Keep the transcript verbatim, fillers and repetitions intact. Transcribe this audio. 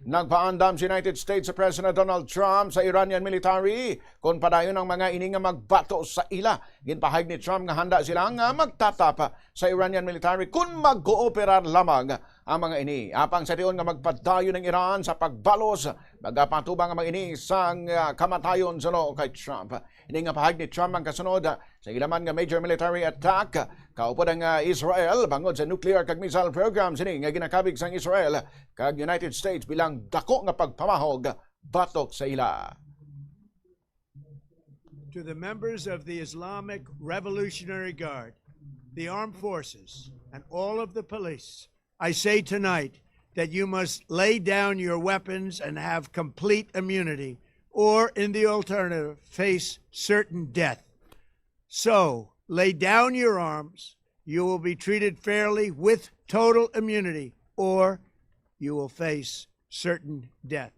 Nagpaandam si United States President Donald Trump sa Iranian military kon padayon ang mga ini nga magbato sa ila. Ginpahayag ni Trump nga handa sila nga magtatap sa Iranian military kon magkooperar lamang ang mga ini. Apang sa tion nga magpadayon ang Iran sa pagbalos, magapatubang ang mga ini sang, ah, kamatayon, suno kay Trump. Ini nga pahayag ni Trump ang kasunod, ah, sa ila man nga major military attack kaupod ang, ah, Israel bangod sa nuclear kag missile programs ini nga ginakabig sang Israel kag United States bilang dako nga pagpamahog batok sa ila. To the members of the Islamic Revolutionary Guard, the armed forces, and all of the police, I say tonight that you must lay down your weapons and have complete immunity, or in the alternative, face certain death. So, lay down your arms. You will be treated fairly with total immunity, or you will face certain death.